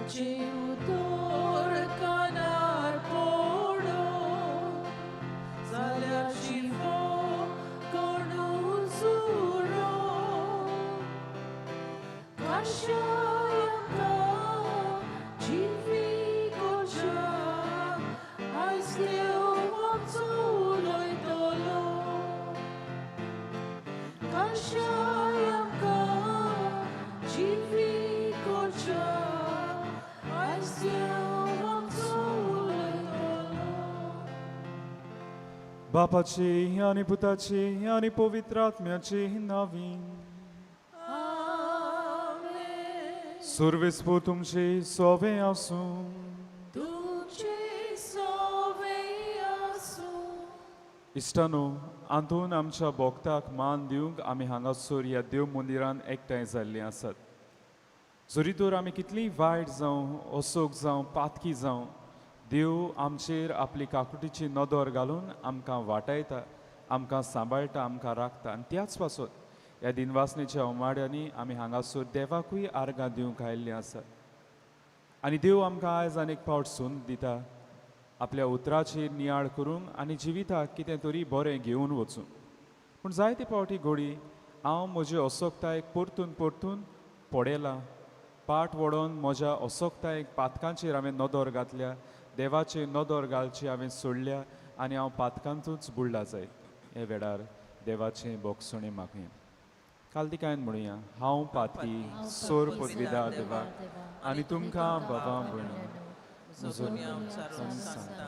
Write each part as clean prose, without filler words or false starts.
देवाचें उतर कानार पडत जाल्यार शिफो कोणूच उरो काशायंका जिवी कोशा आयज देव आमचो उलयतलो काशायंका जिवी कोशा आयज देव आमचो उलयतलो. बापाची आनी पुताची आनी पवित्र आत्म्याची नावी. आमेन. सुर्वेस्पू तुमची सोवे आसूं. तुमचे सोवे आसूं. इश्टानो, आंतून आमच्या भोक्ताक मान दिवंक आमी हांगासर ह्या देव मंदिरान एकठांय जाल्लीं आसात. जरी तर आमी कितलीं वायट जावं, असोक जावं, पातकी जावं, देव आमचेर आपली काकुटीची नदर घालून आमकां वाटायता, आमकां सांबाळटा, आमकां राखता. आनी त्याच पासत ह्या दिनवासनेच्या उमाड्यांनी आमी हांगासर देवाकूय आर्गां दिवंक आयिल्लीं आसात. आनी देव आमकां आयज आनी एक फावट संद दिता आपल्या उतराचेर नियाळ करूंक आनी जिविताक कितें तरी बरें घेवन वचूंक. पूण जायते फावटी घोडी हांव म्हजे असोक्तायेक परतून परतून पडयलां. पाट वडोवन म्हज्या असोक्तायेक पातकांचेर हांवें नदर घातल्या, देवाचेर नदर घालची हांवें सोडल्या आनी हांव पातकांतूच बुडला जायत. हे वेळार देवाचें बोगसणें मागुया. कालदिकायन म्हणुया, हांव पातकी, सोर पदवीदार देवाक आनी तुमकां बाबा भयणीं म्हजो उच्चारून सांगता,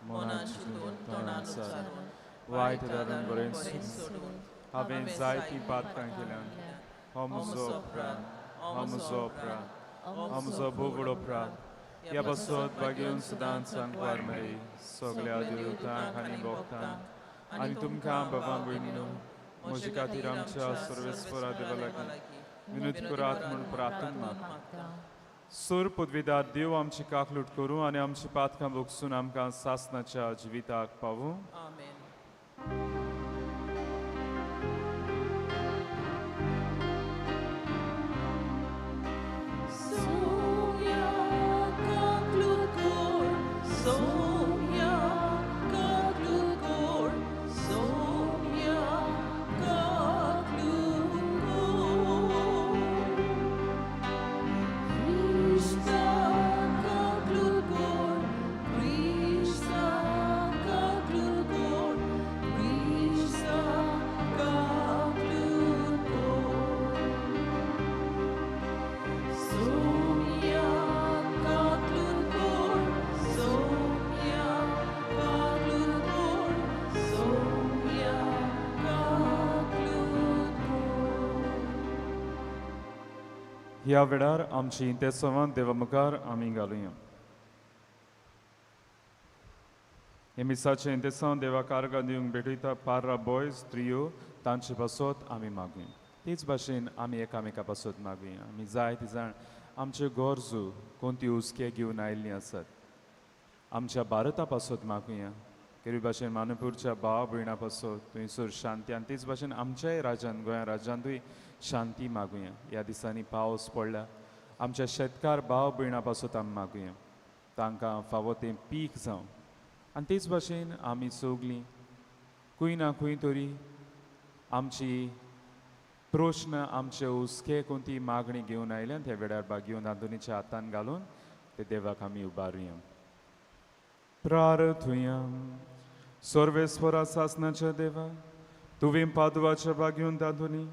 मनान चिंतून, तोंडान उच्चारून, वायट दादन बरें सोडून हांवें जायतीं पातकां केल्यान. हो म्हजो अपराध, हो म्हजो अपराध, हो म्हजो भोगड अपराध. ह्या पासत भाग्यून सदांच सांगपार मरे सगळ्या देवतांक आनी भोक्तांक आनी तुमकां बाबा भयणीनो म्हजे खातीर आमच्या सर्वेस्परा देवा लागीं विनोद करात म्हूण प्रार्थना मागता. सोर पदवीदार देव आमची काकलूट करूं आनी आमची पातकां भोगसून आमकां सासनाच्या जिविताक पावूं. आमेन. सोम्या काकलूट कोर, सोम्या काकलूट कोर, सोम्या काकलूट कोर. क्रिस्ता काकलूट कोर, क्रिस्ता काकलूट कोर, क्रिस्ता काकलूट कोर. सोम्या काकलूट कोर, सोम्या काकलूट कोर, सोम्या काकलूट कोर. ह्या वेळार आमची इंतेसांवां देवा मुखार आमी घालुया. हे मिसाचें इंतेसांव देवाक आर्गां दिवंक भेटयता पार्रा बॉयज त्रियो तांचे पासत आमी मागुया. तेच भाशेन आमी एकामेका पासत मागुया. आमी जायते जाण आमच्यो गरजो कोणती हुस्के घेवन आयिल्लीं आसात. आमच्या भारता पासत मागुया. केरी भाशेन मानपूरच्या भाव भयणा पासत थंयसर शांती आनी तेच भाशेन आमच्याय राज्यान गोंया राज्यांतूय शांती मागुया. ह्या दिसांनी पावस पडला. आमच्या शेतकार भाव भयणा पासत आमी मागुया, तांकां फावो तें पीक जावं. आनी तेच भाशेन आमी सगलीं खंय ना खंय तरी आमची प्रश्न आमचे हुस्के कोणती मागणी घेवन आयल्या त्या वेळार बागेवन आंतोनीच्या हातान घालून ते देवाक आमी उबारुया. प्रार्थुया. सर्वेस्वरा सासनाच्या देवा, तुवें पादवाच्या बागेवन तातूंनी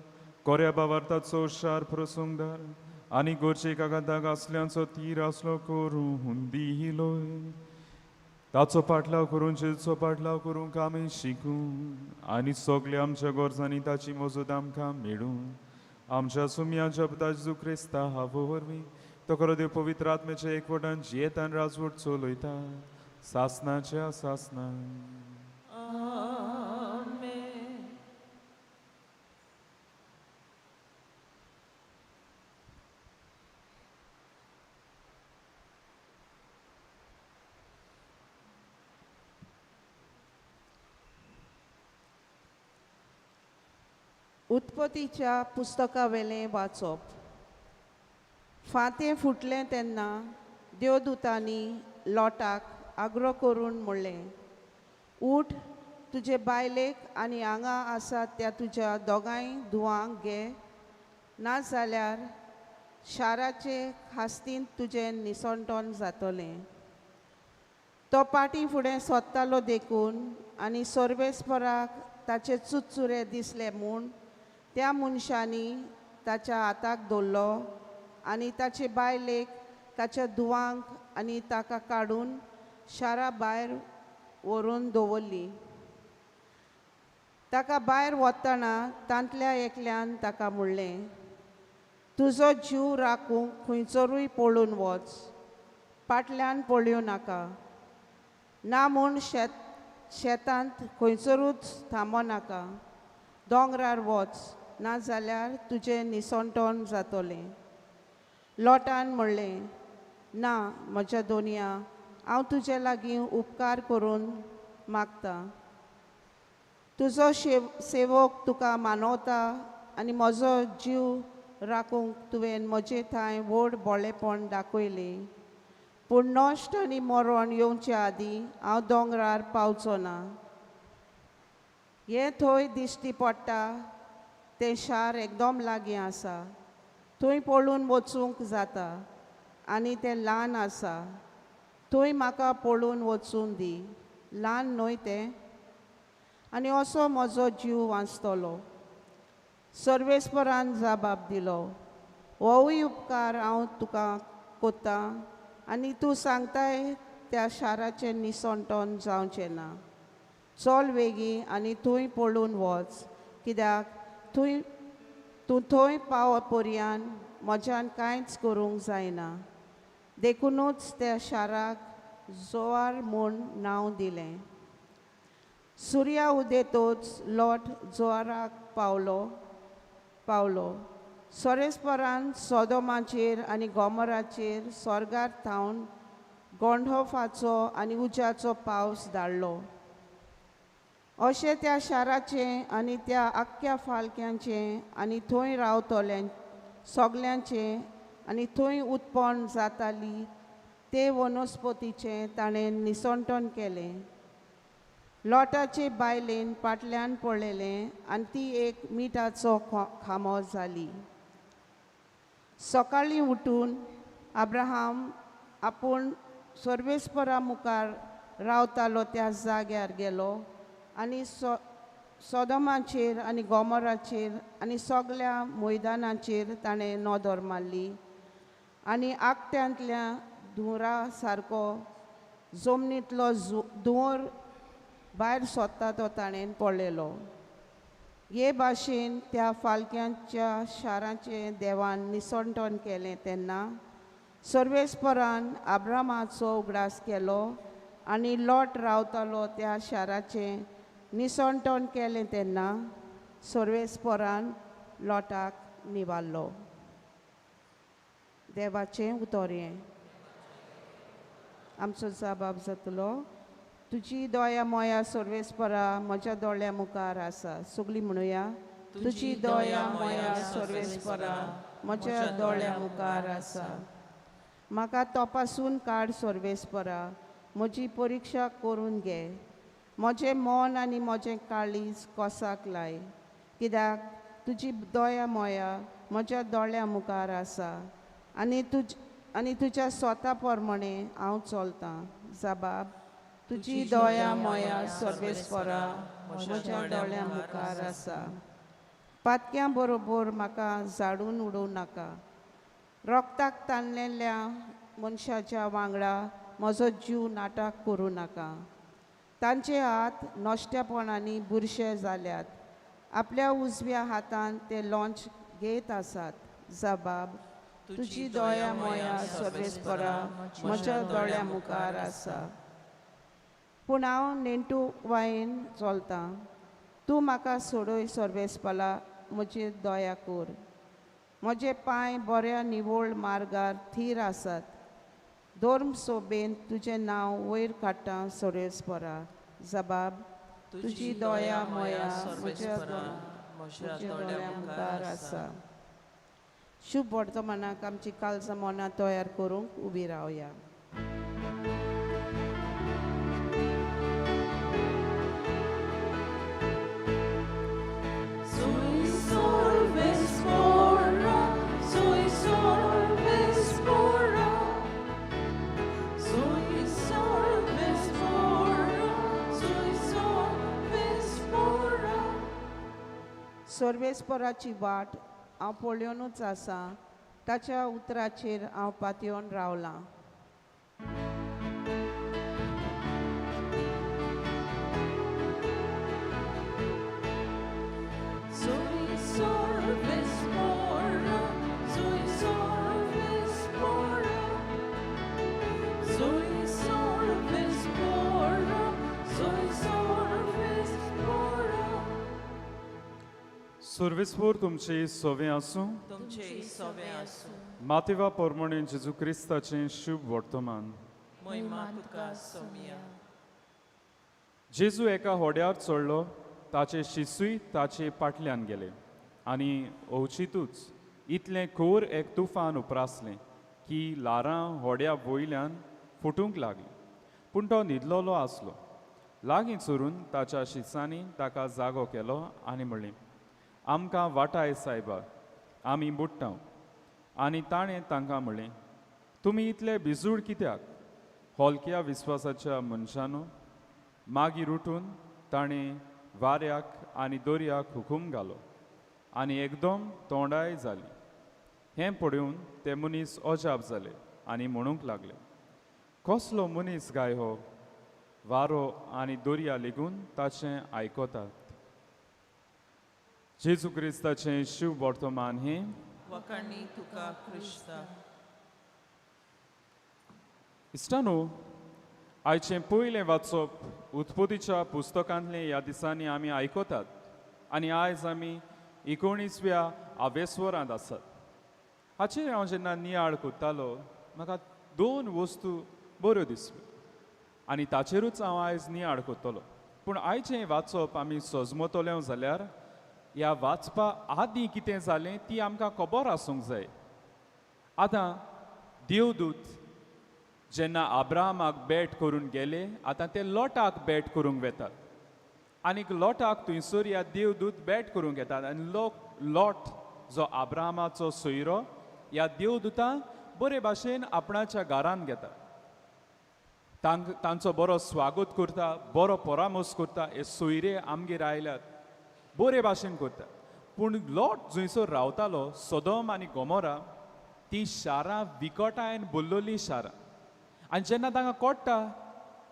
कोऱ्या बावार्थाचो शार प्रसंगदार आनी गोरचे कागादाक असल्यांचो तीर आसलो करूं दिलोय. ताचो पाटलाव करून जेजूचो पाटलाव करूंक आमी शिकूं आनी सगल्या आमच्या गरजांनी ताची मजत आमकां मेळूं. आमच्या सुमयाच्या जेजू क्रिस्ता हावो वरवीं तो खरो देव पवित्र आत्म्याच्या एकवटान जियेतान राजवट चलयता सासनाच्या सासना. आमेन. उत्पत्तीच्या पुस्तकावेलें वाचप. फांतें फुटलें तेन्ना देवदुतांनी लोटाक आग्रो करून म्हणलें, उठ, तुजे बायलेक आनी हांगा आसा त्या तुज्या दोगांय धुवांक घे, नाजाल्यार शाराचे खास्तींत तुजें निसणटण जातलें. तो पाटी फुडें सोदतालो देखून आनी सर्वेस्पराक ताचे चुरचुरे दिसले म्हूण त्या मनशांनी ताच्या हाताक धरलो आनी ताचे बायलेक, ताच्या धुवांक आनी ताका काडून शारा भायर व्हरून दवरली. ताका भायर वतना तांतल्या एकल्यान ताका म्हणलें, तुजो जीव राखूंक खंयसरूय पळून वच, पाटल्यान पळोवं नाका, ना म्हूण शेतांत खंयसरूच थांबो नाका, दोंगरार वच, नाजाल्यार तुजें निसणटण जातलें. लोटान म्हणलें, ना म्हज्या दोनया, हांव तुजे लागीं उपकार करून मागता, तुजो सेवक तुका मानवता आनी म्हजो जीव राखूंक तुवें म्हजे थंय व्हड बोळेपण दाखयलें, पूण नश्ट आनी मरण येवचे आदीं हांव दोंगरार पावचो ना. हें थंय दिश्टी पडटा तें शार एकदम लागीं आसा, थंय पळून वचूंक जाता आनी तें ल्हान आसा, थंय म्हाका पळून वचूं दी, ल्हान न्हय तें, आनी असो म्हजो जीव वांचतलो. सर्वेस्परान जबाब दिलो, होवूय उपकार हांव तुका कोत्ता आनी तूं सांगताय त्या शाराचें निसणटण जावचें ना. चल वेगीं आनी थंय पळून वच, कित्याक थंय तूं थंय पाव पर्यान म्हज्यान कांयच करूंक जायना. देखुनूच त्या शाराक जोआर म्हूण नांव दिलें. सुर्या उदेतोच लोट जोआराक पावलो. सोरेस्परान सोदोमाचेर आनी गोमराचेर स्वर्गार थावन गोंडोफाचो आनी उज्याचो पावस धाडलो. अशें त्या शाराचें आनी त्या आख्ख्या फालक्यांचें आनी थंय रावतल्या सगल्यांचें आनी थंय उत्पन्न जाताली ते वनस्पतीचें ताणें निसणटण केलें. लोटाचे बायलेन पाटल्यान पळयलें आनी ती एक मिठाचो खांबो जाली. सकाळीं उठून अब्राहम आपूण सर्वेस्परा मुखार रावतालो त्या जाग्यार गेलो आनी सोदोमाचेर आनी गोमोराचेर आनी सगल्या मैदानाचेर ताणें नदर मारली आनी आकट्यांतल्या धुंवरा सारको जमनींतलो धुंवर भायर सोदता तो ताणें पळयलो. हे भाशेन त्या फालक्यांच्या शाराचें देवान निसणटण केलें तेन्ना सर्वेस्परान अब्रामाचो उगडास केलो आनी लोट रावतालो त्या शाराचें निसणटण केलें तेन्ना सर्वेस्परान लोटाक निवारलो. देवाचें उतर हें. आमचो जबाब जातलो, तुजी दया मोया सर्वेस्परा म्हज्या दोळ्या मुखार आसा. सगळीं म्हणुया, तुजी दया मोया सर्वेस्परा म्हज्या दोळ्या मुखार आसा. म्हाका तपासून काड सर्वेस्परा, म्हजी परिक्षा करून घे, म्हजें मन आनी म्हजें काळीज कोसाक लाय, कित्याक तुजी दया मोया म्हज्या दोळ्या मुखार आसा आनी तुज्या स्वता प्रमाणे हांव चलतां. जबाब, तुजी दया मोया सर्वेस्परा म्हज्या दोळ्या मुखार आसा. पातक्यां बरोबर म्हाका झाडून उडोवं नाका, रोगताक ताणलेल्या मनशाच्या वांगडा म्हजो जीव नाटक करूं नाका. तांचे हात नश्टेपणांनी बुरशे जाल्यात, आपल्या उजव्या हातान ते लॉंच घेत आसात. जबाब, तुजी दया मोया सर्वेस्परा म्हज्या दोळ्या मुखार आसा. पूण हांव नेणटू वायन चलतां, तूं म्हाका सोडय सर्वेस्परा, म्हजी दया कर. म्हजे पांय बऱ्या निवळ मार्गार थीर आसात, धर्म सोबेन तुजें नांव वयर काडटा सर्वेस्परा. जबाब, तुजी दया मोया म्हज्या दोळ्या मुखार आसा. शुभ वर्तमानाक आमची काळजां मनां तयार करूंक उबी रावया. Sui solves mora, sui solves mora, sui solves mora, sui solves mora. सर्वेस्पराची वाट हांव पळयोनूच आसा, ताच्या उतराचेर हांव पातयेवन रावलां. Sui solves mora, sui solves mora, sui solves mora, sui solves mora. सर्वेस्पोर तुमचे सोवे आसूं. तुमचे सोवे आसूं. मातेवा पोरमणे जेजू क्रिस्ताचें शुभ वर्तमान. महिमा तुका सोमिया. जेजू एका होड्यार चडलो, ताचे शिसूय ताचे पाटल्यान गेले आनी अवचितूच इतलें खोर एक तुफान उप्रासलें की ल्हारां होड्या वयल्यान फुटूंक लागलीं. पूण तो न्हिदलोलो आसलो. लागीं चोरून ताच्या शिसांनी ताका जागो केलो आनी म्हणलें, आमकां वाटाय सायबा, आमी बुडटा. आनी ताणें तांकां म्हणलें, तुमी इतले भिजूड कित्याक, होलक्या विस्वासाच्या मनशानू? मागीर उठून ताणें वाऱ्याक आनी दर्याक हुकूम घालो आनी एकदम तोंडाय जाली. हें पळोवन ते मनीस अजाप जाले आनी म्हणूंक लागले, कसलो मनीस गाय हो, वारो आनी दर्या लेगून ताचें आयकतात. जेजू क्रिस्ताचें शिव वर्तमान हें. वखाणी तुका क्रिस्ता. इश्टानो, आयचें पयलें वाचप उत्पत्तीच्या पुस्तकांतलें ह्या दिसांनी आमी आयकतात आनी आयज आमी 19व्या आवेस्वरांत आसात. हाचेर हांव जेन्ना नियाळ करतालो म्हाका दोन वस्तू बऱ्यो दिसल्यो आनी ताचेरूच हांव आयज नियाळ करतलो. पूण आयचें वाचप आमी सजमतले जाल्यार ह्या वाचपा आदीं कितें जालें ती आमकां खबर आसूंक जाय. आतां देवदूत जेन्ना आब्रामाक भेट करून गेले, आतां ते लोटाक भेट करूंक वेतात आनीक लोटाक थंयसर ह्या देवदूत भेट करूंक येतात आनी लोट जो आब्रामाचो सोयरो ह्या देवदूतांक बरे भाशेन आपणाच्या घरान घेता, तांचो बरो स्वागत करता, बरो परामर्श करता. हे सोयरे आमगेर आयल्यात, बरे भाशेन करता. पूण लोट जंयसर रावतालो सोदोम आनी गोमोरा ती शारां विकटायन बोल्लोलीं शारां. आनी जेन्ना तांकां कळटा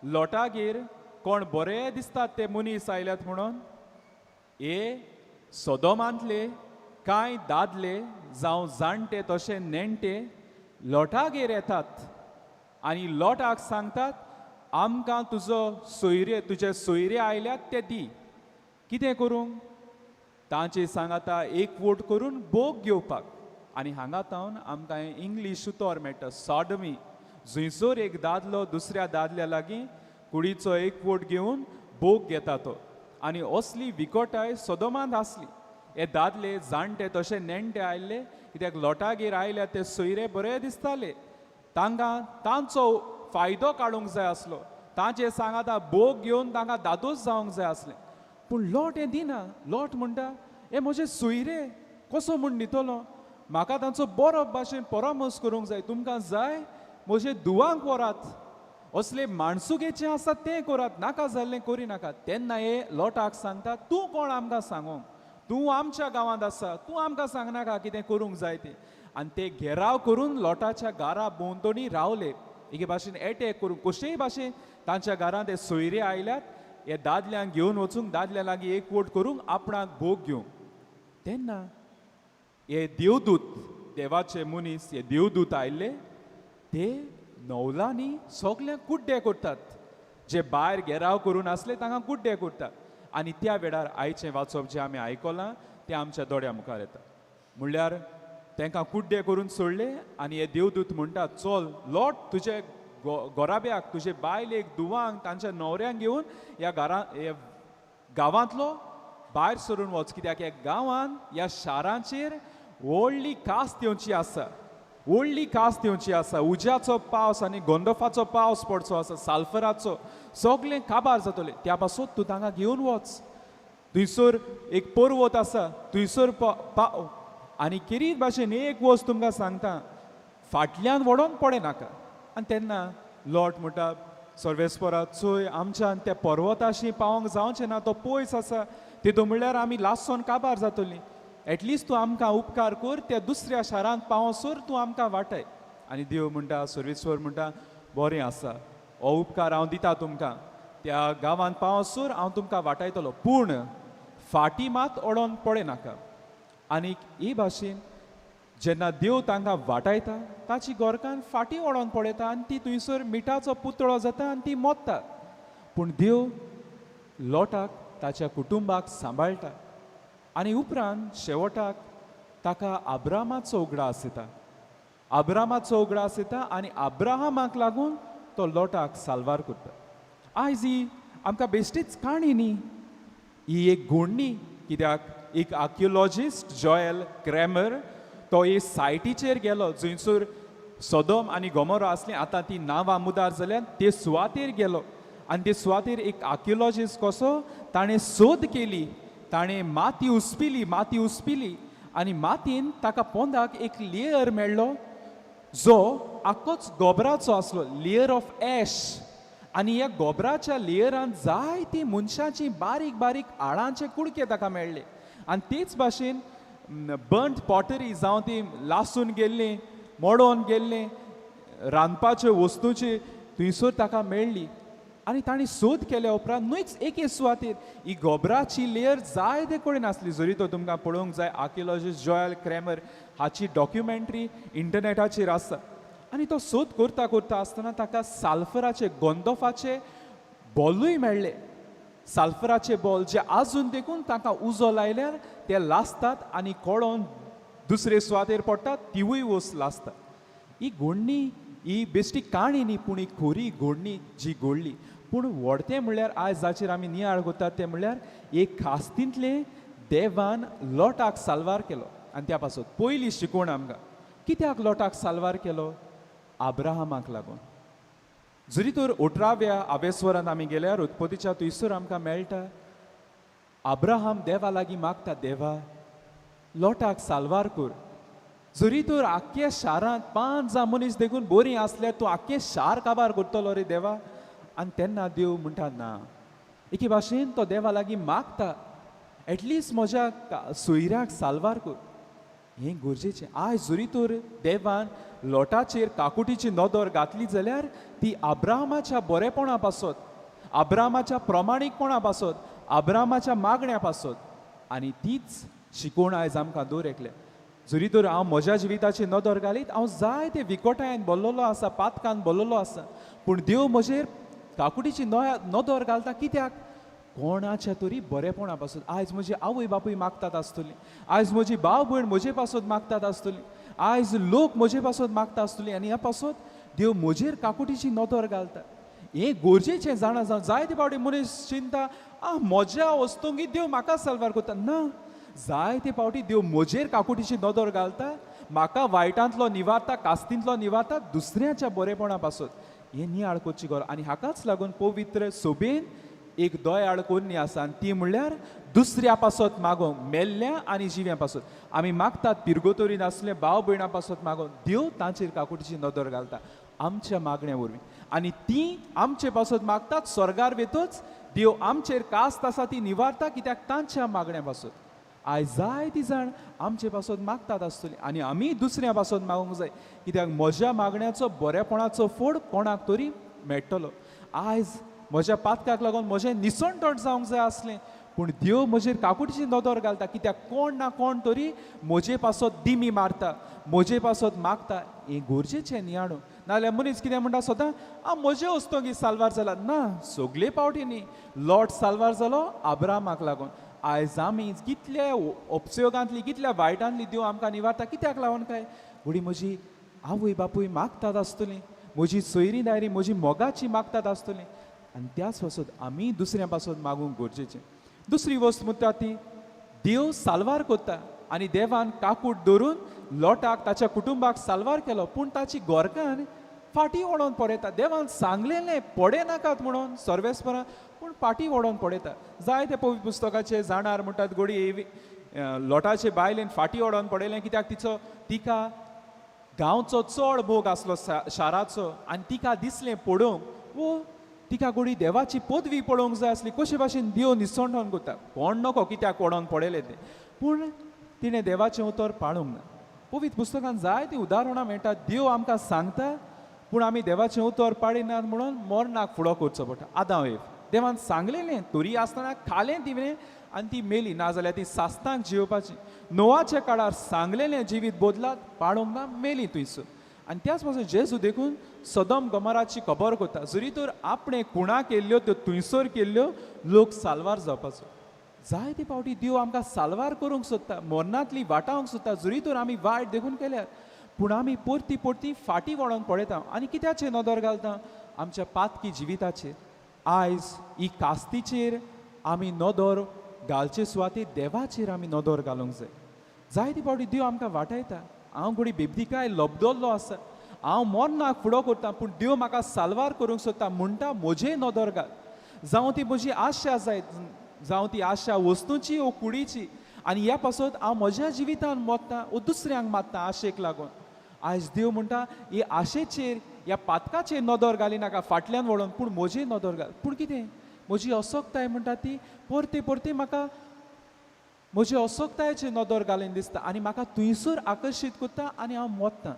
लोटागेर कोण बरे दिसतात ते मनीस आयल्यात म्हणून, हे सोदोमांतले कांय दादले जावं जाणटे तशे नेणटे लोटागेर येतात आनी लोटाक सांगतात, आमकां तुजो सोयरे तुजे सोयरे आयल्यात ते दी. कितें करूंक? तांचे सांगाता एकवोट करून भोग घेवपाक. आनी हांगा तावन आमकां हें इंग्लीश उतर मेळटा सॉडमी, जंयसर एक दादलो दुसऱ्या दादल्या लागीं कुडीचो एकवोट घेवन भोग घेता तो. आनी असली विकोटाय सोदोमांत आसली. हे दादले जाणटे तशे नेणटे आयिल्ले कित्याक लोटागेर आयल्या ते सोयरे बरे दिसताले, तांकां तांचो फायदो काडूंक जाय आसलो, तांचे सांगाता भोग घेवन तांकां दादोस जावंक जाय आसलें. पूण लोट हें दिना. लोट म्हणटा, हे म्हजे सोयरे कसो म्हूण न्हितलो, म्हाका तांचो बरो भाशेन परामर्श करूंक जाय, तुमकां जाय म्हजे दुवांक व्हरात, असले माणसुगेचें आसा तें करात, नाका जाल्लें करी नाका. तेन्ना हे लोटाक सांगता, तूं कोण आमकां सांगोंक, तूं आमच्या गांवांत आसा, तूं आमकां सांगनाका कितें करूंक जाय तें. आनी ते घेराव करून लोटाच्या घरा भोंवतणी रावले, एके भाशेन एटॅक करून कशेय भाशेन तांच्या घरांत ते सोयरे आयल्यात हे दादल्यांक घेवन वचूंक, दादल्या लागीं एकवट करूंक, आपणाक भोग घेवंक. तेन्ना हे देवदूत, देवाचे मनीस हे देवदूत आयिल्ले ते नवलांनी सगळ्यांक कुड्डे करतात, जे भायर घेराव करून आसले तांकां कुड्डे करतात. आनी त्या वेळार आयचें वाचप जें आमी आयकलां तें आमच्या दोळ्या मुखार येता. म्हणल्यार तांकां कुड्डे करून सोडले आनी हे देवदूत म्हणटा, चल लोट तुजे गोराब्याक, तुजे बायलेक, दुवांक, तांच्या न्हवऱ्यांक घेवन ह्या घरा ह्या गांवांतलो भायर सरून वच, कित्याक ह्या गांवांत ह्या शारांचेर व्हडली कास्त येवची आसा, व्हडली कास्त येवची आसा. उज्याचो पावस आनी गोंदोफाचो पावस पडचो आसा, साल्फराचो, सगळें काबार जातलें. त्या पासत तूं तांकां घेवन वच. थंयसर एक पर्वत आसा, थंयसर पाव. आनी खेरीत भाशेन एक वस्त तुमकां सांगता, फाटल्यान वडोन पडे नाका. आनी तेन्ना लोट म्हणटा, सर्वेस्परा चोय आमच्यान त्या पर्वताशी पावोंक जावचें ना, तो पयस आसा, तितून म्हणल्यार आमी लासोन काबार जातलीं. एटलिस्ट तूं आमकां उपकार कर, त्या दुसऱ्या शारांत पावसर तूं आमकां वाटय. आनी देव म्हणटा, सर्वेस्वर म्हणटा, बरें आसा, हो उपकार हांव दिता तुमकां, त्या गांवांत पावसर हांव तुमकां वाटायतलो, पूण फाटी मात ओडोन पडे नाका. आनीक ही भाशेन जेन्ना देव तांकां वाटायता, ताची गोरकान फाटीं ओडोन पळयता आनी ती थंयसर मिठाचो पुतळो जाता आनी ती मोत्ता. पूण देव लोटाक ताच्या कुटुंबाक सांबाळटा आनी उपरांत शेवटाक ताका आब्रामाचो उगडास येता, आब्रामाचो उगडास येता आनी आब्राहामाक लागून तो लोटाक साल्वार करता. आयज ही आमकां बेश्टीच काणी न्ही, ही एक घोडणी. कित्याक एक आर्कियोलॉजिस्ट जॉयल क्रॅमर तो एक सायटीचेर गेलो जंयसर सोदोम आनी गोमोरा आसली, आतां ती नांवां मुदार जाल्यान, ते सुवातेर गेलो आनी ते सुवातेर एक आर्कियोलॉजिस्ट कसो ताणें सोद केली, ताणें माती उसपिली, माती उसपिली आनी मातयेन ताका पोंदाक एक लेयर मेळ्ळो जो आख्खोच गोबराचो आसलो, लेयर ऑफ एश. आनी ह्या गोबराच्या लेयरान जायती मनशाची बारीक बारीक हाडांचे कुडके ताका मेळ्ळे. आनी तेच भाशेन बर्न्ट पॉटरी जावं ती लासून गेल्ली, मोडोन गेल्ली रांदपाच्यो वस्तूची थंयसर ताका मेळ्ळी. आनी तांणी सोद केल्या उपरांत न्हूच एके सुवातेर ही गोबराची लेयर जायते कडेन आसली. जरी तो तुमकां पळोवंक जाय, आर्कियोलॉजिस्ट जॉयल क्रॅमर हाची डॉक्युमेंट्री इंटरनेटाचेर आसा. आनी तो सोद करता करता आसतना ताका साल्फराचे गोंदोफाचे बॉलूय मेळ्ळे, साल्फराचे बॉल जे आजून देखून तांकां उजो लायल्यार ते लासतात आनी कोळोन दुसरे सुवातेर पडटात, तिवूय वस्त लासता. ही घोडणी ही बेश्टी काणी न्ही, पूण ही खोरी घोडणी जी घडली. पूण व्हडतें म्हणल्यार आयज जाचेर आमी नियाळ करतात तें म्हणल्यार एक खास्तींतलें देवान लोटाक साल्वार केलो. आनी त्या पासत पयली शिकवण आमकां, कित्याक लोटाक साल्वार केलो? आब्राहामाक लागून. जरी तर 18व्या आवेस्वरांत आमी गेल्यार उत्पत्तीच्या थंयसर आमकां मेळटा, आब्राहाम देवा लागीं मागता, देवा लोटाक साल्वार कर. जरी तर आख्ख्या शारांत 5 जां मनीस देखून बरीं आसल्यार तूं आख्खें शार काबार करतलो रे देवा. आनी तेन्ना देव म्हणटा ना. एके भाशेन तो देवा लागीं मागता, एटलिस्ट म्हज्या सोयऱ्याक साल्वार कर. हें गरजेचें. आयज जरी तर देवान लोटाचेर काकुटीची नदर घातली जाल्यार ती आब्राहामाच्या बरेपणा पासत, आब्राहामाच्या प्रमाणीकपणा पासत, आब्राहामाच्या मागण्या पासत. आनी तीच शिकवण आयज आमकां दर एकल्या. जरी तर हांव म्हज्या जिविताची नदर घालीत, हांव जायते विकोटायेन बोल्लोलो आसा, पातकान बोल्लोलो आसा, पूण देव म्हजेर काकुटीची नदर घालता. कित्याक? कोणाच्या तरी बरेपणा पासून. आयज म्हजी आवय बापूय मागतात आसतली, आयज म्हजी भाव भयण म्हजे पासून मागतात आसतली, आयज लोक म्हजे पासून मागता आसतली, आनी ह्या पासून देव म्हजेर काकुटीची नदर घालता. हें गरजेचें जाणा जावन जायते फावटी मनीस चिंता, आ म्हज्या वस्तुंकी देव म्हाका साल्वार करता. ना, जायते फावटी देव म्हजेर काकुटीची नदर घालता, म्हाका वायटांतलो निवारता, कास्तींतलो निवारता, दुसऱ्याच्या बरेपणा पासून. हें नियाळ करची गरज. आनी हाकाच लागून पवित्र सोबेन एक दयाळ कोन्नी आसा, आनी ती म्हणल्यार दुसऱ्या पासत मागोवंक, मेल्ल्या आनी जिव्या पासत. आमी मागतात पिरगोतोरीन आसले भाव भयणा पासत मागोवंक, देव तांचेर काकुटीची नदर घालता आमच्या मागण्या वरवीं. आनी ती आमचे पासत मागतात, स्वर्गार वेतच देव आमचेर कास्त आसा ती निवारता, कित्याक तांच्या मागण्या पासत. आयज जायती जाण आमचे पासत मागतात आसतली आनी आमी दुसऱ्या पासत मागूंक जाय, कित्याक म्हज्या मागण्याचो बरेपणाचो फोड कोणाक तरी मेळटलो. आयज म्हज्या पातकाक लागून म्हजें निसणटण जावंक जाय आसलें, पूण देव म्हजेर काकुटीची नदर घालता, कित्याक कोण ना कोण तरी म्हजे पासत दिमी मारता, म्हजे पासत मागता. हें गरजेचें नियाळूंक. नाजाल्यार मनीस कितें म्हणटा सदां, आ म्हजे वस्तूंक साल्वार जाला. ना, सगळे फावटी न्ही. लोट साल्वार जालो आब्रामाक लागून. आयज आमी कितल्या उपसयोगांतली, कितल्या वायटांतली देव आमकां निवारता, कित्याक लागून काय? घडी म्हजी आवय बापूय मागतात आसतली, म्हजी सोयरी दायरी म्हजी मोगाची मागतात आसतली, आनी त्याच पासत आमी दुसऱ्या पासत मागूंक गरजेचें. दुसरी वस्त म्हणटा ती देव साल्वार करता आनी देवान काकूट धरून लोटाक ताच्या कुटुंबाक साल्वार केलो. पूण ताची गोरकान फाटी वळोन पळयता. देवान सांगलेलें पडे नाकात म्हणून सर्वेस्परा, पूण फाटी वळोन पळयता. जायते पवित्र पुस्तकाचे जाणार म्हणटात गोडी लोटाचे बायलेन फाटी वळोन पळयलें कित्याक तिचो तिका गांवचो चड मोग आसलो शाराचो आनी तिका दिसलें पळोवंक वो तिका गोडी देवाची पदवी पळोवंक जाय आसली. कशे भाशेन देव निसणोन करता कोण नको कित्याक वळोन पळयलें तें, पूण तिणें देवाचें उतर पाळूंक ना. पवित्र पुस्तकान जायतीं उदाहरणां मेळटा. देव आमकां सांगता पूण आमी देवाचें उतर पाळिनात म्हणून मरणाक फुडो करचो पडटा. आदाम एव देवान सांगलेलें तरी आसतना खालें तिणें आनी ती मेली, नाजाल्यार ती सास्तांक जियोवपाची. नोवाच्या काळार सांगलेलें जिवीत बदलात, पाळूंक ना, मेली थंयसर. आनी त्याच पासून जेजू देखून सदम गमराची खबर करता. जरी तर आपणें कुणा केल्ल्यो त्यो थंयसर केल्ल्यो लोक साल्वार जावपाचो. जायते फावटी देव आमकां साल्वार करूंक सोदता, मरणांतली वाटावंक सोदता, जरी तर आमी वायट देखून केल्यार. पूण आमी परती परती फाटी वळोन पळयता आनी कित्याचेर नदर घालता? आमच्या पातकी जिविताचेर. आयज ही कास्तीचेर आमी नदर घालचे सुवातेर देवाचेर आमी नदर घालूंक जाय. जायते फावटी देव आमकां वाटायता. हांव घोडी बेबदिकाय लबदल्लो आसा, हांव मरणाक फुडो करता, पूण देव म्हाका साल्वार करूंक सोदता म्हणटा म्हजेर नदर घाल. जावं ती म्हजी आशा जायत, जावं ती आशा वस्तूची ओ कुडीची, आनी ह्या पासत हांव म्हज्या जिवितान मोत्ता ओ दुसऱ्यांक मारता आशेक लागून. आयज देव म्हणटा ही आशेचेर ह्या पातकाचेर नदर घाली नाका फाटल्यान वळोन, पूण म्हजेर नदर घाल. पूण कितें म्हजी असक्ताय म्हणटा ती परती परती म्हाका म्हजी असक्तायेचेर नदर घालीन दिसता आनी म्हाका थंयसर आकर्शीत करता आनी हांव मोत्ता.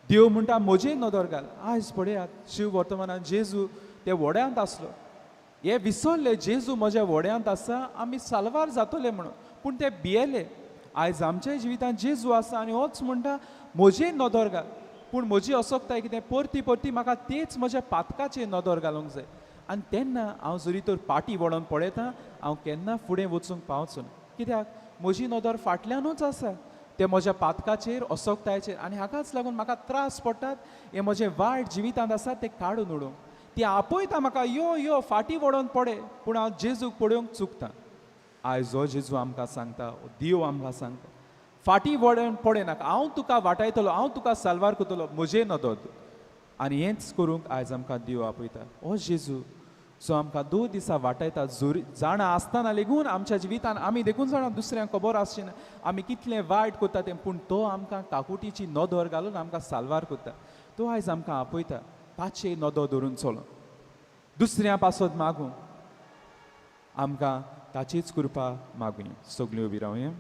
देव म्हणटा म्हजेर नदर घाल. आयज पळयात शिव वर्तमानान जेजू ते व्हड्यांत आसलो. हे विसरले जेजू म्हज्या व्हड्यांत आसा, आमी साल्वार जातले म्हणून, पूण ते भियेले. आयज आमच्या जिवितांत जेजू आसा आनी होच म्हणटा म्हजेर नदर घाल. पूण म्हजी असक्ताय कितें परती परती म्हाका तेच म्हज्या पातकाचेर नदर घालूंक जाय. आनी तेन्ना हांव जरी तर पाटी वळोन पळयता हांव केन्ना फुडें वचूंक पावचो ना, कित्याक म्हजी नदर फाटल्यानूच आसा ते म्हज्या पातकाचेर असक्तायेचेर. आनी हाकाच लागून म्हाका त्रास पडटात. हे म्हजें वायट जिवितांत आसा तें काडून उडोवंक ती आपयता म्हाका, यो यो फाटी वळोन पळय, पूण हांव जेजूक पळोवंक चुकता. आयज हो जेजू आमकां सांगता, देव आमकां सांगता फाटी वळोन पळय नाका, हांव तुका वाटायतलो, हांव तुका साल्वार करतलो, म्हजेर नदर. आनी हेंच करूंक आयज आमकां देव आपयता. हो जेजू जो आमकां 2 दिसां वाटायता, जाणा आसतना लेगून आमच्या जिवितान आमी देखून जाणा दुसऱ्यांक खबर आसची ना आमी कितलें वायट करता तें, पूण तो आमकां काकुटीची नदर घालून आमकां साल्वार करता. तो आयज आमकां आपयता ताचेर नदर धरून चलो, दुसऱ्या पासत मागूं, आमकां ताचीच कृपा मागुया. सगळीं उबी रावया.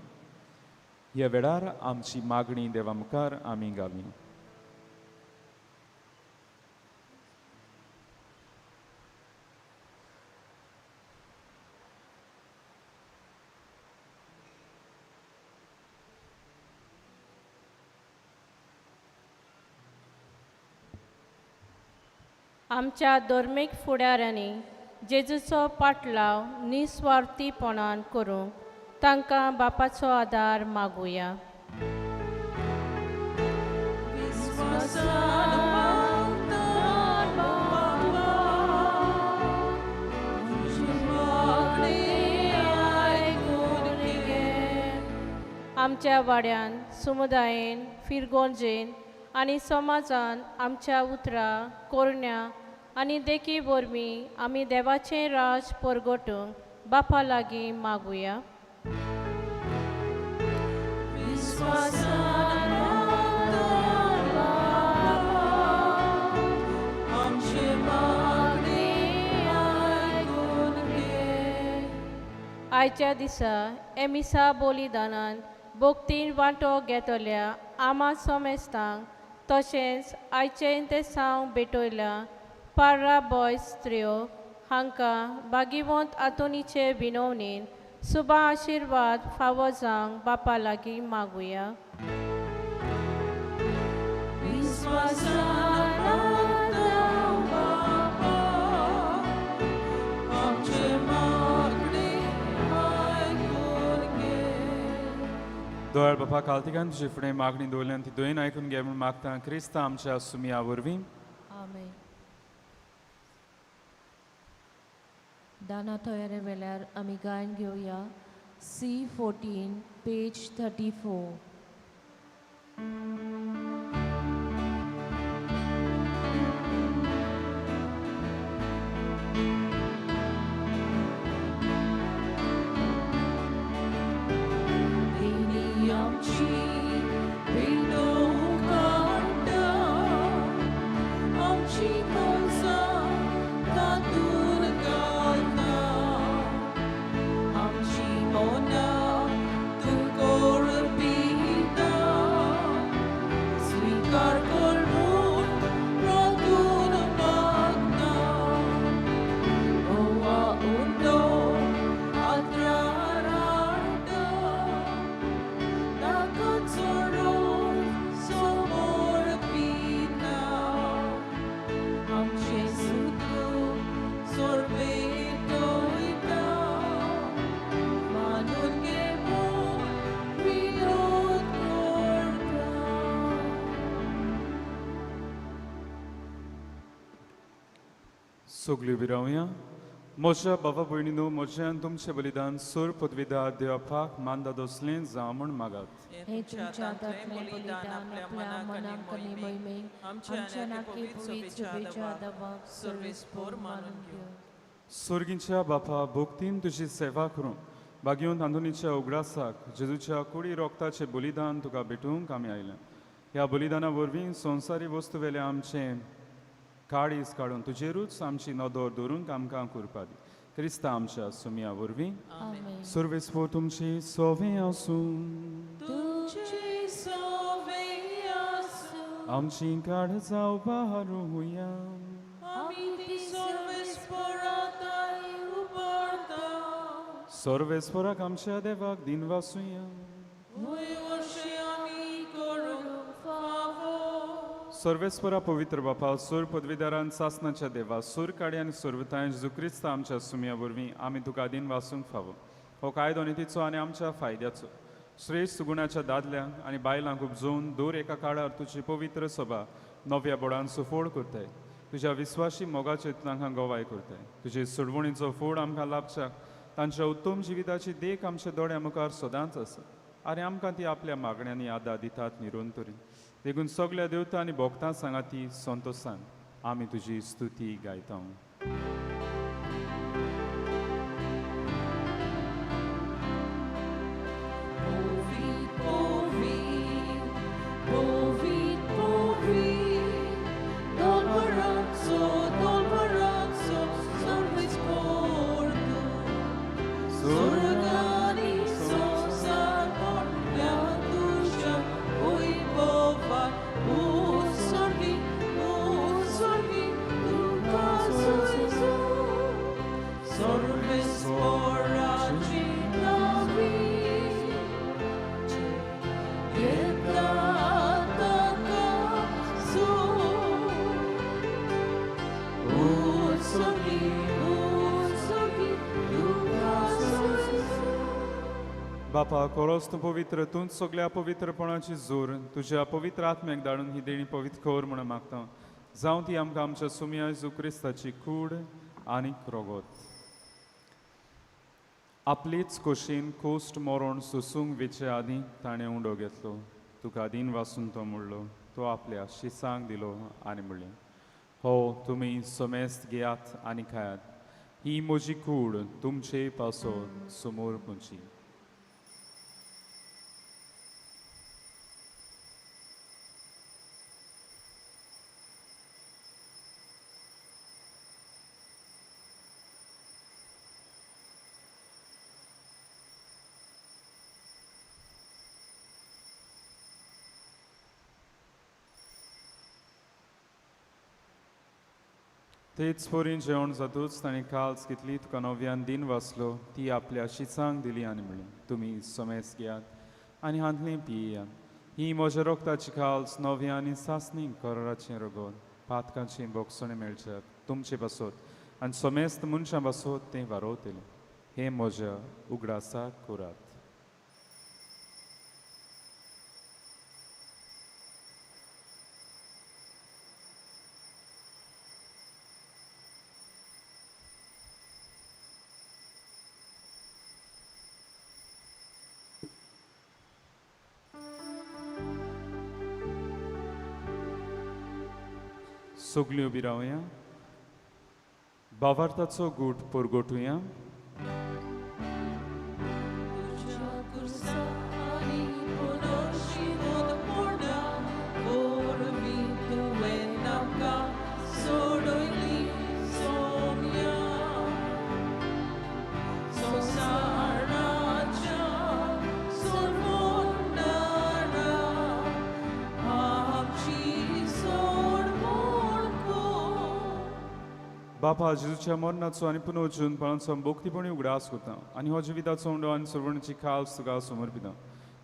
ह्या वेळार आमची मागणी देवा मुखार आमी घालुया. आमच्या धर्मीक फुडाऱ्यांनी जेजूचो पाटलाव निस्वार्थीपणान करूंक तांकां बापाचो आदार मागुया. आमच्या वाड्यान, समुदायेन, फिरगोंजेन आनी समाजान आमच्या उतरां, कोरण्या आनी देखी वरवीं आमी देवाचें राज परगटूंक बापा लागीं मागुया. आयच्या दिसा एमिसा बलिदानान भक्तीन वांटो घेतल्या आमा समेस्तांक तशेंच आयचें ते साव भेटयल्या पार्रा बॉयज स्त्रियो हांकां भागिवंत आंतोनीचे विनवणेन सुबा आशिर्वाद फावो जावंक बापा लागीं मागुया. दयाळ बापा कालतिकान तुजे फुडें मागणी दवरल्यान ती दयेन आयकून घे म्हूण मागता क्रिस्ता आमच्या सुमया वरवीं. आमेन. दाना तयारे वेल्यार आमी गायन घेवया. C14, page 34. देणी आमची पेटोवंक काडटा, आमची काळजां तातूंत घालता, आमची मनां तूं कोरपिता, स्वीकार कर म्हूण प्रार्थून मागता. गोवा उंडो आत्रार हाडटा, ताका चडोवन समोर पिता, आमचें सुद्दां सोरपेटयता, मानून घे म्हूण विनोद करता. सगल्यो उबी रावया. म्हज्या बाबा भयणीनो, म्हजें आनी तुमचें बलिदान सोर पदवीदार देवापाक मानदा दोसलें जावं म्हूण मागात. हे तुमच्या हातांतलें बलिदान आपल्या मनाक आनी मोहिमेक, आमच्या नाके पवित्र शुभेच्छा दवाक सर्वेस्पोर मानून घेवं. सोर्गींच्या बापा, भोक्तीन तुजी सेवा करूंक बागेवन आंदोनीच्या उगडासाक जेजूच्या कुडी रोगताचें बलिदान तुका भेटूंक आमी आयल्या. ह्या बलिदाना वरवीं संवसारी वस्तू वेल्या आमचें काळीज काडून तुजेरूच आमची नदर दवरूंक आमकां कुरपा दी. क्रिस्ता आमच्या सुमया वरवीं. आमेन. सर्वेस्पोर तुमची सोवे आसूं. तुमचे सवे आसूं. आमची काड जावपा हारुया. आमी ती सर्वेस्पोराताय उबारता. सर्वेस्पोराक आमच्या देवाक दिन वासुया. वय वर्षे आमी करूंक फावो. सर्वेस्परा पवित्र बापा, सूर पदवीदारान सासनाच्या देवा, सूर काडी आनी सुरवताय जेजू क्रिस्ता आमच्या सुमया वरवीं आमी तुका दिन वासूंक फावो. हो कायदो नितीचो आनी आमच्या फायद्याचो. श्रेश्ठ सुगुणाच्या दादल्यांक आनी बायलांक उपजोवन दर एका काळार तुजी पवित्र सभा नव्या बोडान सुफोड करताय. तुज्या विस्वाशी मोगाचे तांकां गवाय करताय. तुजे सोडवणीचो फोड आमकां लाभच्याक तांच्या उत्तम जिविताची देख आमच्या दोळ्या मुखार सदांच आसा आनी आमकां ती आपल्या मागण्यांनी आदार दितात निरंतरी. देखून सगल्या देवता आनी भोक्तां सांगाती संतोसान आमी तुजी स्तुती गायता. Povi, povi, povi, povi, Don Barazzo, Don Barazzo, sorvesporto. Sorgani sosa con la tuscia, oi bova, u sorgi, tu caso sorvespora citavi. बापा, कोरोस तूं पवित्र, तूंच सगल्या पवित्रपणाची जोर तुज्या पवित्र आत्म्याक धाडून ही देणी पवित्र कर म्हूण मागता. जावं ती आमकां आमच्या सुमया जेजू क्रिस्ताची कूड आनी रोगोत. आपलीच खोशीन कोश्ट मरण सोसूंक वेचे आदीं ताणें उंडो घेतलो. तुका दीन वासून तो म्हणलो, तो आपल्या शिसांक दिलो आनी म्हणलें, हो तुमी समेस्त घेयात आनी खायात, ही म्हजी कूड तुमचे पासत समोर पुंची. तेच पोरीन जेवण जातूच ताणें काल्स घेतली, तुका नव्यान दिन वाचलो, ती आपल्या शिसांक दिली आनी म्हणलें, तुमी समेस घेयात आनी हांतलें पियात, ही म्हज्या रोगताची काल्स नव्या आनी सासणी कराराचें रगत, पातकांचें बोगसणें मेळच्याक तुमचे पासत आनी समेस्त मनशां पासत तें वारोवतलें. हें म्हज्या उगडासाक करात. सगळीं उबी रावया, भावार्थाचो गूट परगटुया. बापा जेजूच्या मरणाचो आनी पुनर्जीवनपणाचो भक्तीपणी उगडास करता आनी हो जिविताचो उंडो आनी सर्वणची खास तुका समर्पिता.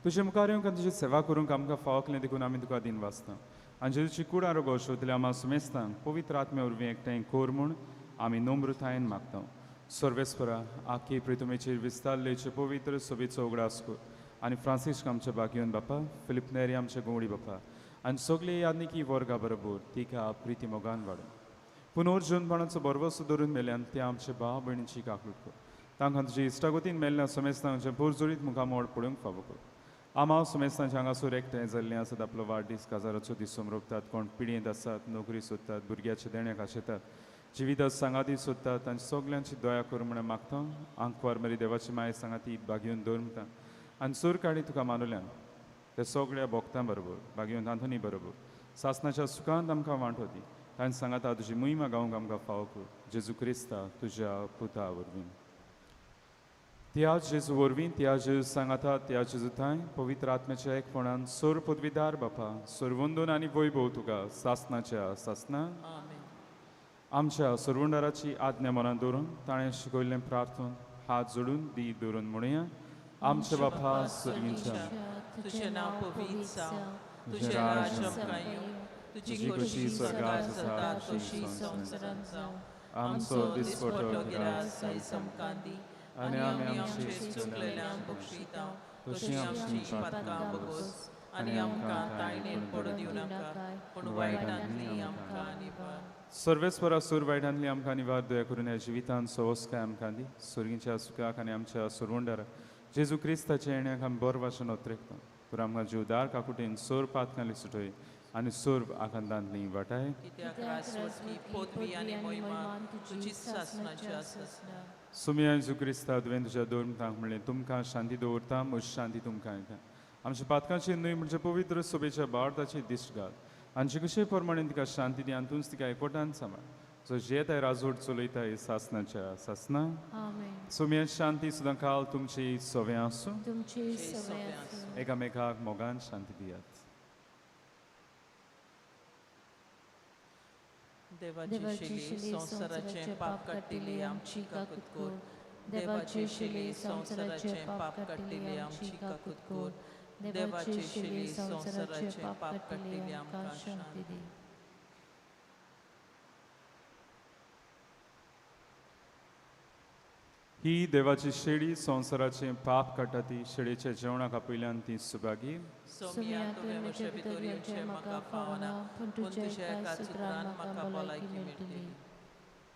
तुजे मुखार येवंक आनी तुजी सेवा करूंक आमकां फावकलें देखून आमी तुका दिन वाचता आनी जेजूची कूड आरोग्य शोधल्या आमा सुमेस्तांक पवित्र आत्म्या वरवीं एकठांय कर म्हूण आमी नम्रतायेन मागता. सर्वेस्परा आखी प्रितुमेचेर विस्तारलेचे पवित्र सोबेचो उगडास कर आनी फ्रांसिस्क आमच्या बागयोन बापा, फिलिप नेरी आमच्या गोवडी बापा आनी सगळे यादनिकी वर्गा बरोबर तिका प्रिती मोगान वाडून पुनर्जीवनपणाचो बरवसो धरून मेल्यान ते आमचे भाव भयणीची काकलूट कर. तांकां तुजी इश्टागतीन मेल्ल्या समेस्तांचे पोरजोरीत मुखामोड पळोवंक फावो कर. आमाव समेस्तांचे हांगासर एकठांय जाल्लें आसात, आपलो वाडदीस काजाराचो दीस समरोपतात, कोण पिडयेंत आसात, नोकरी सोदतात, भुरग्याच्या देण्याक आशेतात, जिवितात सांगाती सोदतात, तांची सगल्यांची दया कर म्हूण मागता. आंकवार मरी देवाची माय सांगाती बागयोन दवर म्हणटा आनी सूर काडी तुका मानुल्यान ते सगळ्या भोक्तां बरोबर बागयोन आंथोनी बरोबर सासनाच्या सुखांत आमकां वांटो दी. तांणी सांगाता तुजी मोहिमा गावंक आमकां फावो कर. जेजू क्रिस्ता तुज्या पुता वरवीं. त्या जेजू वरवीं, त्या जेजू सांगाता, त्या जेजू थांय पवित्र आत्म्याच्या एकपणान सोर पदवीदार बापा सर्वंदून आनी वैभव तुका सासनाच्या सासना. आमच्या सर्वंडाराची आज्ञा मनांत दवरून ताणें शिकयल्लें प्रार्थन हात जोडून दी दवरून म्हणुया. आमच्या बापा सर्गींच्या, तुजें नांव पवित्र जावं, तुजें राज्य आमकां येवं, तुजी खोशी स्वर्गात जाता तशी संवसारांत जावं. आमचो दिसपटो गिरास आयज आमकां दी आनी आमी आमचे चुकलेल्यांक बक्षिता तशी आमची पातकां बगोस आनी आमकां ताळणेन पडूं दिवं नाका, पूण वायटांतली आमकां निवार. सर्वेस्परा सूर वायटांतली आमकां निवार. दया करून ह्या जिवितांत सवस्काय आमकां दी. सर्गीच्या सुखाक आनी आमच्या सरवंडारा जेजू क्रिस्ताच्या येण्याक आमी बरो वाशन ओत्रेकता. पूण आमकां जीवदार काकुटेन सोर पातकांली सुटय आनी सोर आकांतांतली वाटाय. कित्याक राजवटकी पदवी आनी मोहिमा तुजीच सासणाची आसना. सुमया जेजू क्रिस्ता तुवें तुज्या दोन म्हणलें, तुमकां शांती दवरता, म्हजी शांती तुमकां येता. आमच्या पातकांची न्हय म्हणजे पवित्र सोबेच्या भारताची दिश्ट घाल आनी कशे प्रमाणे तिका शांती दी आनी तूंच तिका एकवटान सांबाळ. जो जेताय राजवट चलयताय सासनाच्या सासना. सुमया शांती सुद्दां काल तुमची सवे आसूं. एकामेकाक मोगान शांती दियात. देवाची शेली संवसाराचें पाप काडटिली आमची काकूत कर. देवाची शेली संवसाराचें पाप काडटिली आमची काकूत कर. देवाची शेली संवसाराचें पाप काडटिली आमकां शांती दी. ही देवाची शेळी संवसाराचें पाप काडटा ती शेळीच्या जेवणाक आपयल्यान ती सुभागी. सोम्या तुवें म्हजे भितर येवचें म्हाका फावना, पूण तुज्या एका सुत्रान म्हाका भलायकी मेळटली.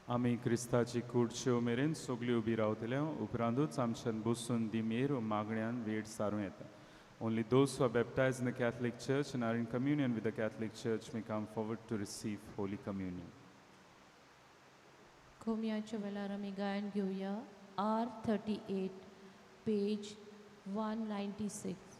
आमी क्रिस्ताची कूड शेव मेरेन सगळी उबी रावतले उपरांतूच आमच्यान बसून दिमेर मागण्यान वेळ सारूं येता. Only those who are baptized in the Catholic Church and are in communion with the Catholic Church may come forward to receive Holy Communion. कोम्याच्या वेळार आमी गायन घेवया. R38, page 196.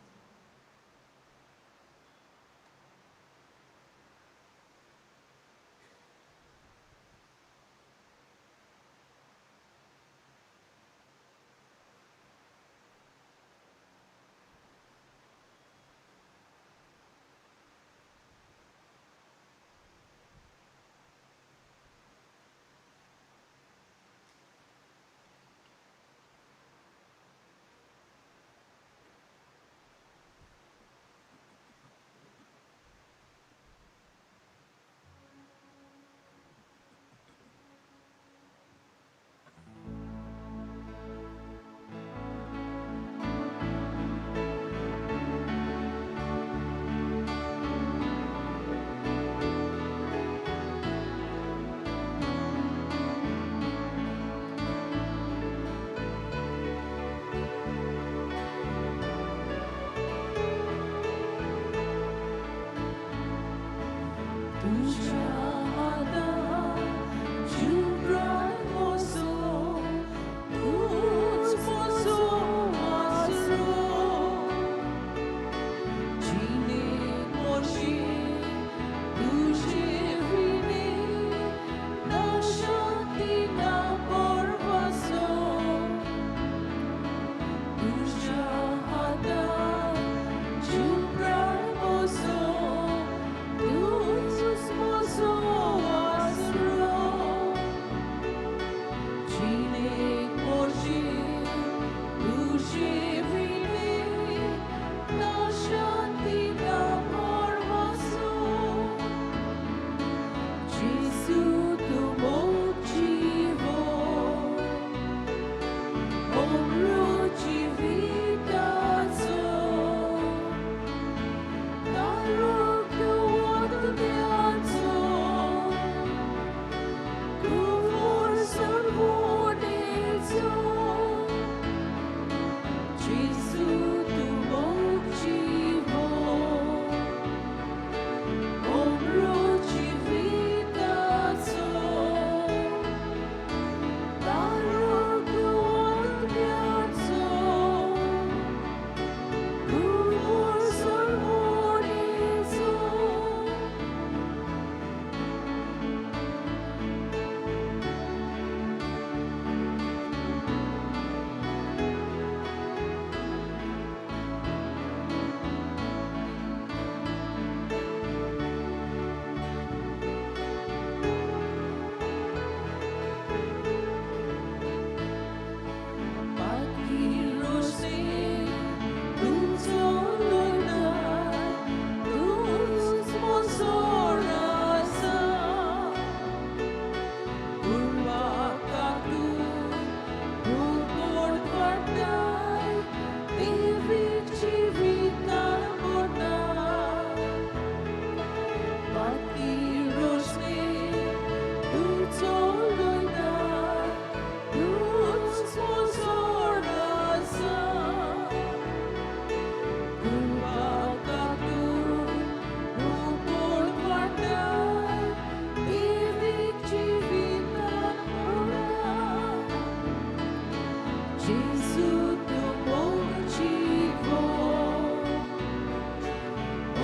Gesù tu motivo,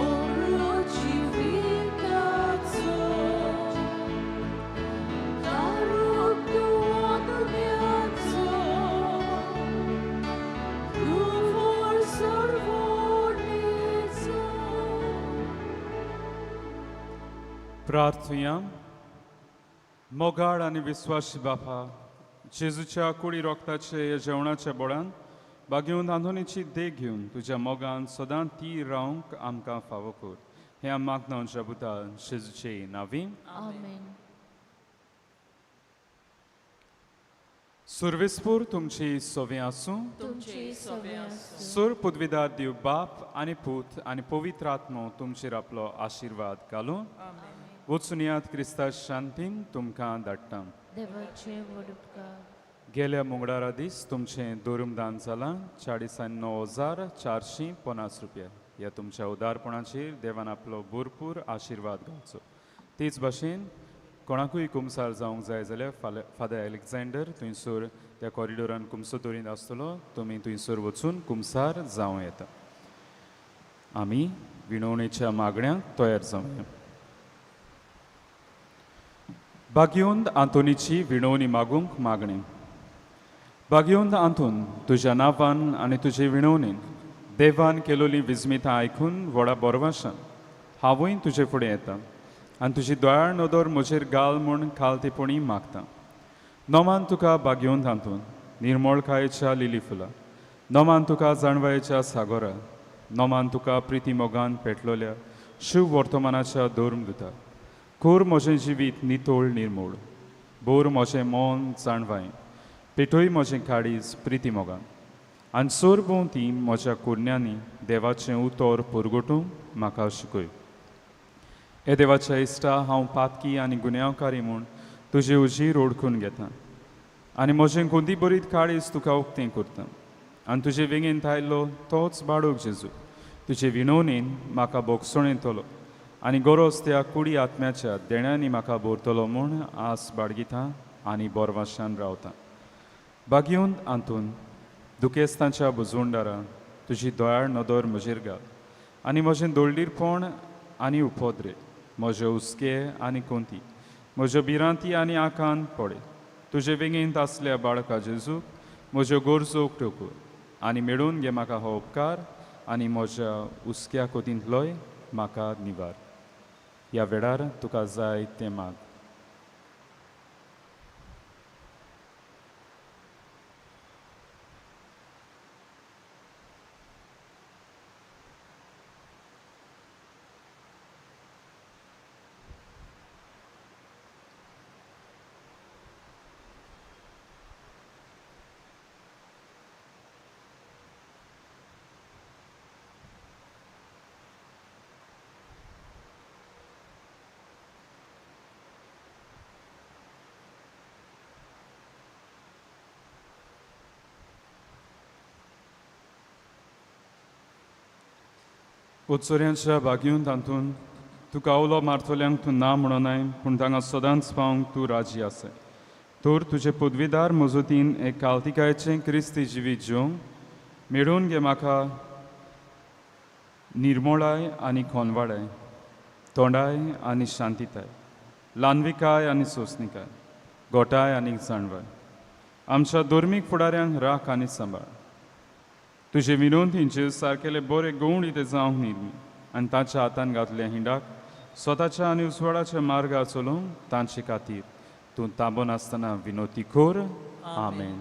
o crucificato, caro tuo mezzo, tu forza प्रार्थुया. मोगाळ आनी विस्वासी बापा, जेजूच्या कुडी रोगताचे ह्या जेवणाच्या बोळान बागेवन आंदोनीची देख घेवन तुज्या मोगान सदां ती रावंक आमकां फावो कर. हें आमी मागता आमच्या पुता जेजूचे नांवी. आमेन. सुर्वेसपूर तुमची सोवे आसूं. तुमचे सोबे आसूं. सुर पुदविदार देव बाप आनी पूत आनी पवित्र आत्मो तुमचेर आपलो आशिर्वाद घालूं. वचून यात, क्रिस्ता शांतीन तुमकां धाडटा. देवाचे व्हड उपकार. गेल्या मंगळारा दीस तुमचें धर्मदान जालां 49,450 रुपया. ह्या तुमच्या उदारपणाचेर देवान आपलो भरपूर आशिर्वाद घालचो. तेच भाशेन कोणाकूय कुमसार जावंक जाय जाल्यार फाल्यां फादर एलेक्झांडर थंयसर त्या कॉरिडोरान कुमसो दवरीत आसतलो, तुमी थंयसर वचून कुमसार जावं येता. आमी विणवणेच्या मागण्यांक तयार जावया. बागयोंद आंतोनीची विणवणी मागूंक मागणें. बागयोंद आंतोन, तुज्या नांवान आनी तुजे विणवणेन देवान केलोली विस्मितां आयकून व्हडा बोरवाशान हांवूय तुजे फुडें येता आनी तुजी दयाळ नदर म्हजेर घाल म्हूण खालतेपणी मागता. नोमान तुका बागयोंद आंतोन, निर्मळकायेच्या लिली फुलां, नोमान तुका जाणवायेच्या सागोरा, नोमान तुका प्रिती मोगान पेटलोल्या शिव वर्तमानाच्या धर्मदुता. कोर म्हजें जिवीत नितोळ निर्मूळ, बोर म्हजें मन जाणवाय, पेटय म्हजें काळीज प्रिती मोगान आनी सोर भोंवती म्हज्या कुरण्यांनी देवाचें उतर पुरगोटूंक म्हाका शिकय. हे देवाच्या इश्टा, हांव पातकी आनी गुन्यांवकारी म्हूण तुजे उजीर ओळखून घेता आनी म्हजें गोंदी बरीत काळीज तुका उक्तें करता आनी तुजे वेंगेंत आयलो तोच बाळूक जेजू तुजे विनवणेन म्हाका भोगसण येतलो आनी गरज त्या कुडी आत्म्याच्या देण्यांनी म्हाका भरतलो म्हूण आस बाळगिता आनी बोरवाशान रावता. बागयोन आंतून, दुखेस्तांच्या बुजवंडारा तुजी दयाळ नदर म्हजेर घाल आनी म्हजें दोळडीरपण आनी उपद्रे, म्हजे हुस्के आनी कोंती, म्हज्यो भिरांती आनी आकांत पडे. तुजे वेंगेंत आसल्या बाळका जेजूक म्हज्यो गरजो उक्त्यो कर आनी मेळून घे म्हाका हो उपकार आनी म्हज्या हुस्क्या कोतींतलोय म्हाका निवार. ह्या वेळार तुका जाय तें माग. उत्सर्यांच्या बागयून तातूंत तुका उलो मारतल्यांक तूं ना म्हणनाय, पूण तांकां सदांच पावंक तूं राजी आसाय. तर तुजे पदवीदार मजतीन एक कावतिकायेचें क्रिस्ती जिवीत जिवंक मेळोवन घे म्हाका निर्मोळाय आनी खोनवाडाय, तोंडाय आनी शांतिताय, ल्हानविकाय आनी सोंसणिकाय, गोठाय आनी जाणवाय. आमच्या धर्मीक फुडाऱ्यांक राख आनी सांबाळ. तुजे विनोदींचेर सारकेले बरे गवणी ते जावंक निर्मी आनी तांच्या हातान घातल्या हिंडाक स्वताच्या आनी उजवाडाच्या मार्गार चलोवंक तांचे खातीर तूं तांबो नासतना विनोती कर. आमेन.